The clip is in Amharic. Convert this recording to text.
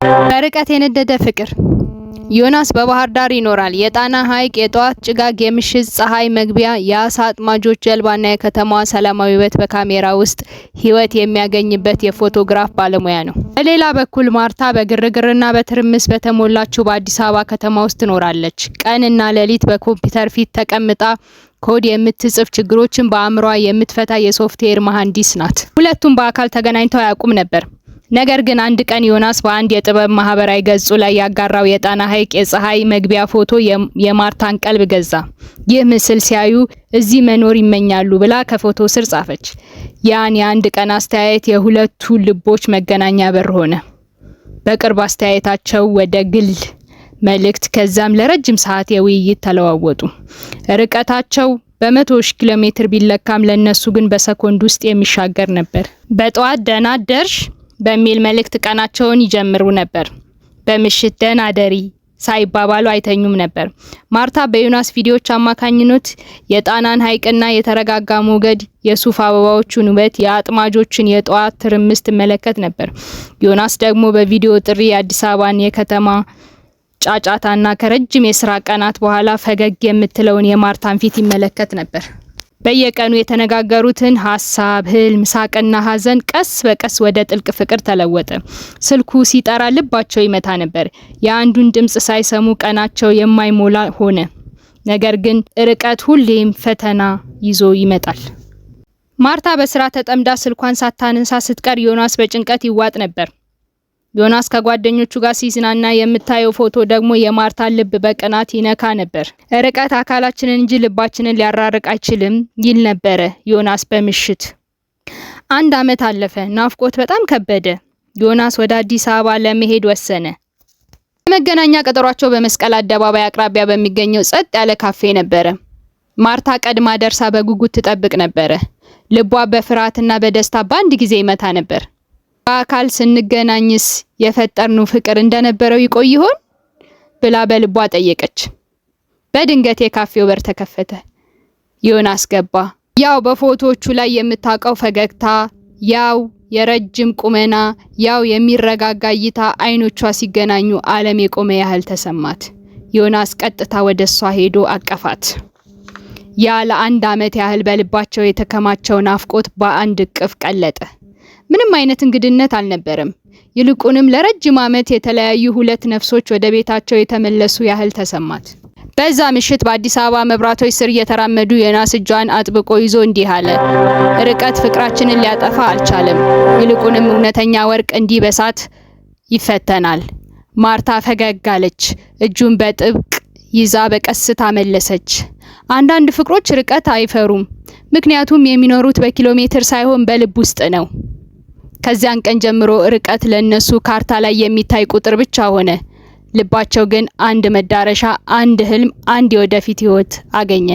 በርቀት የነደደ ፍቅር። ዮናስ በባህር ዳር ይኖራል። የጣና ሐይቅ የጠዋት ጭጋግ፣ የምሽት ፀሐይ መግቢያ፣ የአሳ አጥማጆች ጀልባና የከተማዋ ሰላማዊ ውበት በካሜራ ውስጥ ሕይወት የሚያገኝበት የፎቶግራፍ ባለሙያ ነው። በሌላ በኩል ማርታ በግርግርና በትርምስ በተሞላችው በአዲስ አበባ ከተማ ውስጥ ትኖራለች። ቀንና ሌሊት በኮምፒውተር ፊት ተቀምጣ ኮድ የምትጽፍ፣ ችግሮችን በአእምሯ የምትፈታ የሶፍትዌር መሐንዲስ ናት። ሁለቱም በአካል ተገናኝተው አያውቁም ነበር። ነገር ግን አንድ ቀን ዮናስ በአንድ የጥበብ ማህበራዊ ገጹ ላይ ያጋራው የጣና ሐይቅ የፀሐይ መግቢያ ፎቶ የማርታን ቀልብ ገዛ። "ይህ ምስል ሲያዩ እዚህ መኖር ይመኛሉ" ብላ ከፎቶው ስር ጻፈች። ያን የአንድ ቀን አስተያየት የሁለቱ ልቦች መገናኛ በር ሆነ። በቅርብ አስተያየታቸው ወደ ግል መልእክት፣ ከዛም ለረጅም ሰዓት የውይይት ተለዋወጡ። ርቀታቸው በመቶ ሺህ ኪሎ ሜትር ቢለካም ለነሱ ግን በሰኮንድ ውስጥ የሚሻገር ነበር። በጠዋት "ደህና አደርሽ" በሚል መልእክት ቀናቸውን ይጀምሩ ነበር። በምሽት "ደህና እደሪ" ሳይባባሉ አይተኙም ነበር። ማርታ በዮናስ ቪዲዮዎች አማካኝነት የጣናን ሐይቅና የተረጋጋ ሞገድ፣ የሱፍ አበባዎቹን ውበት፣ የአጥማጆችን የጠዋት ትርምስ ትመለከት ነበር። ዮናስ ደግሞ በቪዲዮ ጥሪ የአዲስ አበባን የከተማ ጫጫታና ከረጅም የስራ ቀናት በኋላ ፈገግ የምትለውን የማርታን ፊት ይመለከት ነበር። በየቀኑ የተነጋገሩትን ሀሳብ፣ ህልም፣ ሳቅና ሀዘን ቀስ በቀስ ወደ ጥልቅ ፍቅር ተለወጠ። ስልኩ ሲጠራ ልባቸው ይመታ ነበር። የአንዱን ድምጽ ሳይሰሙ ቀናቸው የማይሞላ ሆነ። ነገር ግን ርቀት ሁሌም ፈተና ይዞ ይመጣል። ማርታ በስራ ተጠምዳ ስልኳን ሳታነሳ ስትቀር ዮናስ በጭንቀት ይዋጥ ነበር። ዮናስ ከጓደኞቹ ጋር ሲዝናና የምታየው ፎቶ ደግሞ የማርታን ልብ በቅናት ይነካ ነበር። "ርቀት አካላችንን እንጂ ልባችንን ሊያራርቅ አይችልም" ይል ነበረ ዮናስ በምሽት። አንድ ዓመት አለፈ። ናፍቆት በጣም ከበደ። ዮናስ ወደ አዲስ አበባ ለመሄድ ወሰነ። የመገናኛ ቀጠሯቸው በመስቀል አደባባይ አቅራቢያ በሚገኘው ጸጥ ያለ ካፌ ነበረ። ማርታ ቀድማ ደርሳ በጉጉት ትጠብቅ ነበረ። ልቧ በፍርሃትና በደስታ በአንድ ጊዜ ይመታ ነበር። "በአካል ስንገናኝስ የፈጠርነው ፍቅር እንደነበረው ይቆይ ይሆን?" ብላ በልቧ ጠየቀች። በድንገት የካፌው በር ተከፈተ። ዮናስ ገባ። ያው በፎቶዎቹ ላይ የምታውቀው ፈገግታ፣ ያው የረጅም ቁመና፣ ያው የሚረጋጋ እይታ። አይኖቿ ሲገናኙ ዓለም የቆመ ያህል ተሰማት። ዮናስ ቀጥታ ወደ እሷ ሄዶ አቀፋት። ያ ለአንድ ዓመት ያህል በልባቸው የተከማቸው ናፍቆት በአንድ እቅፍ ቀለጠ። ምንም አይነት እንግድነት አልነበረም። ይልቁንም ለረጅም ዓመት የተለያዩ ሁለት ነፍሶች ወደ ቤታቸው የተመለሱ ያህል ተሰማት። በዛ ምሽት በአዲስ አበባ መብራቶች ስር እየተራመዱ ዮናስ እጇን አጥብቆ ይዞ እንዲህ አለ፦ "ርቀት ፍቅራችንን ሊያጠፋ አልቻለም። ይልቁንም እውነተኛ ወርቅ እንዲህ በእሳት ይፈተናል።" ማርታ ፈገግ አለች። እጁን በጥብቅ ይዛ በቀስታ መለሰች። አንዳንድ ፍቅሮች ርቀት አይፈሩም፣ ምክንያቱም የሚኖሩት በኪሎ ሜትር ሳይሆን በልብ ውስጥ ነው። ከዚያን ቀን ጀምሮ ርቀት ለእነሱ ካርታ ላይ የሚታይ ቁጥር ብቻ ሆነ። ልባቸው ግን አንድ መዳረሻ፣ አንድ ህልም፣ አንድ የወደፊት ህይወት አገኘ።